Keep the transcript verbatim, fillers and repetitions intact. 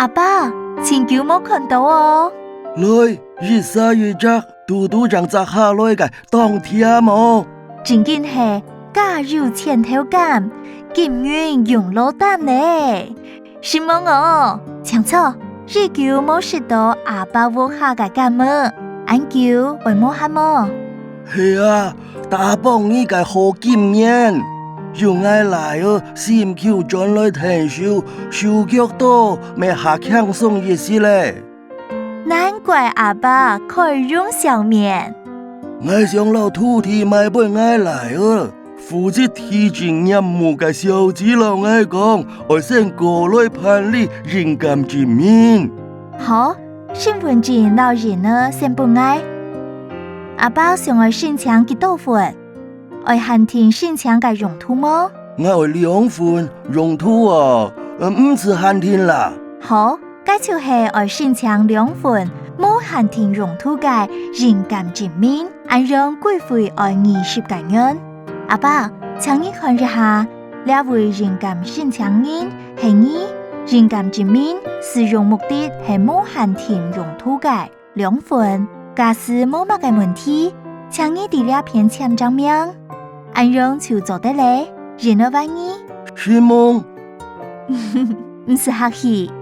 阿伯，盡久無看著哦！來，一儕一隻，堵堵正摘下來个，當甜哦！正經係，家有千頭柑，金銀用籮擔呢！承蒙哦！請坐，已久無食著阿伯屋下个柑仔，恁久會無閒無？係啊，打幫你个好金言，有𠊎倈仔心臼轉來𢯭手，手腳到乜較輕鬆一息咧。難怪阿伯開容笑面。𠊎想摎土地賣分𠊎倈仔，負責地政業務个小姐摎𠊎講，愛先過來辦理印鑑證明。好，身份證摎印仔先分𠊎。阿伯想愛申請幾多份？ 愛限定申請个用途無？𠊎愛兩份，用途啊，毋使限定啦。好，該就係愛申請兩份無限定用途个印鑑證明，恁樣規費愛二十個銀。阿伯，請你看一下，這位印鑑申請人係你，印鑑證明使用目的係無限定用途个。 兩份，假使無麼个問題，請你在這片簽隻名，恁樣就做得咧，印仔還你。承蒙。毋使客氣，